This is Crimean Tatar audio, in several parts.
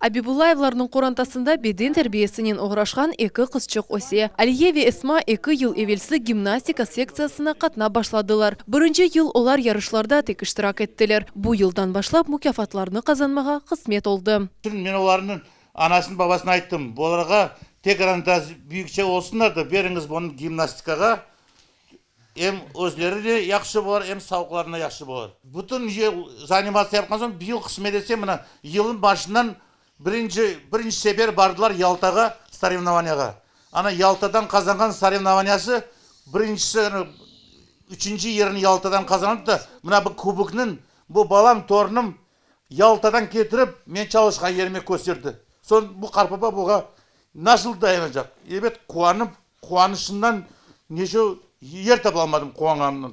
Abibullayevlarnıñ qorantasında beden terbiyesinen oğraşqan eki qızçıq öse. Aliye ve Esma eki yıl evelsi gimnastika sektsiyasına qatnap başladılar. Birinci yıl olar yarışlarda tek iştirak ettiler. Bu yıldan başlap mukâfatlarnı qazanmağa qısmet oldı. Men olarnıñ anasını babasına ayttım, Olarğa tekrar da büyükçe olsunlar da, beriñiz bunı gimnastikağa, Em özleri de yahşı bolar, em sağlıqlarına yahşı bolar. Bütün yıl zanimatsiya yapqan soñ, bir yıl qısmet etse, mına, yılnıñ başından birinci, birinci sefer bardılar Yaltağa sorevnovaniyağa. Ana, Yaltadan qazanğan sorevnovaniyası birincisi, üçünci yerini Yaltadan qazanıp da, mına bu kuboknıñ, bu balam, torunım Yaltadan ketirip, men çalışqan yerime kösterdi. Soñ bu qartbaba buğa nasıl dayanacaq? Ebet, quvanıp, Quvanışından neşe yer tapalmadım quvanğanımdan.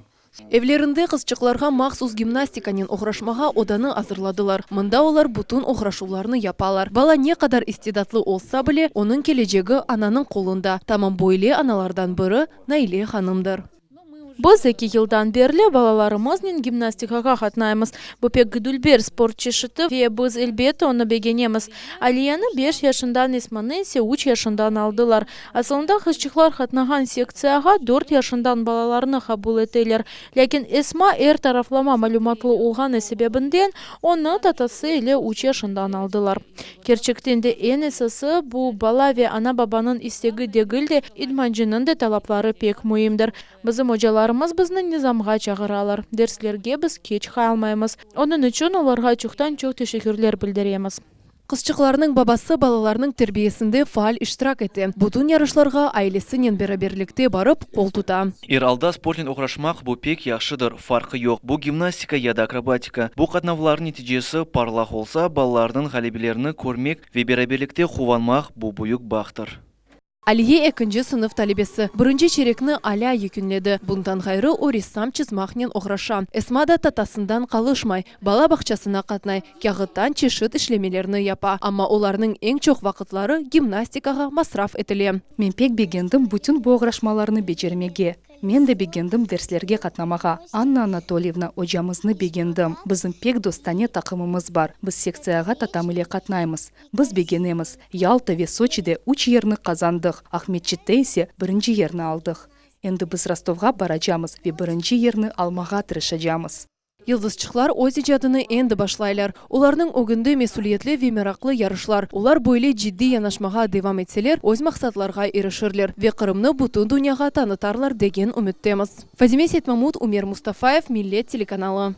Evlerinde qızçıqlarğa mahsus gimnastikanen oğraşmağa odanı azırladılar. Mında olar bütün oğraşuvlarnı yapalar. Bala ne qadar istidatlı olsa bile, onıñ kelecegi ananıñ qolunda. Tamam böyle analardan biri Naile hanımdır. Biz eki yıldan berli balalarımıznen gimnastikağa qatnaymız. Bu pek dülber sport çeşiti ve biz, elbette, onı begenemiz. Aliyeni beş yaşından, Esmanı ise üç yaşından aldılar. Asılında qızçıqlar qatnağan sektsiyağa dört yaşından balalarnı qabul eteler. Lâkin Esma er taraflama malümatlı olğanı sebebinden onı tatası ile üç yaşından aldılar. Kerçekten de eñ esası, bu, bala ve ana-babanıñ istegi degil de, idmancınıñ de talapları pek müimdir. Bizim ocalarımız bizni nizamğa çağıralar, derslerge biz keç qalmaymız. Onıñ içün olarğa çoqtan-çoq teşekkürler bildiremiz. Qızçıqlarnıñ babası balalarnıñ terbiyesinde faal iştirak ete, bütün yarışlarğa ailesinen beraberlikte barıp, qol tuta. Er alda sportnen oğraşmaq, bu pek yahşıdır, farqı yoq, bu gimnastika ya da akrobatika. Bu qatnavlarnıñ neticesi parlaq olsa, balalarnıñ ğalebelerini körmek ve beraberlikte quvanmaq, bu büyük bahtır. Aliye ekinci sınıf talebesi. Birinci çerekni alâ yekünledi. Bundan ğayrı, o ressam çızmaqnen oğraşa. Esma da tatasından qalışmay, bala bağçasına qatnay, kâğıttan çeşit işlemelerni yapa. Amma olarnıñ eñ çoq vaqıtları gimnastikağa masraf etile. Men pek begendim bütün bu oğraşmalarnı becermege. Men de begendim derslerge qatnamağa. Anna Anatolyevna ocamıznı begendim. Bizim pek dostane taqımımız bar. Biz sektsiyağa tatam ile qatnaymız. Biz begenemiz. Yalta ve Soçide üç yerni qazandıq, Aqmescitte ise birinci yerni aldıq. Endi biz Rostovğa baracamız ve birinci yerni almağa tırışacamız. Yıldızçıqlar öz icadını endi başlaylar. Olarnıñ ögünde mesüliyetli ve meraqlı yarışlar. Olar böyle ciddiy yanaşmağa devam etseler, öz maqsatlarğa irişirler ve Qırımnı bütün dünyağa tanıtarlar degen ümüttemiz. Fazime Seytmamut, Ümer Mustafayev, Millet telekanalı.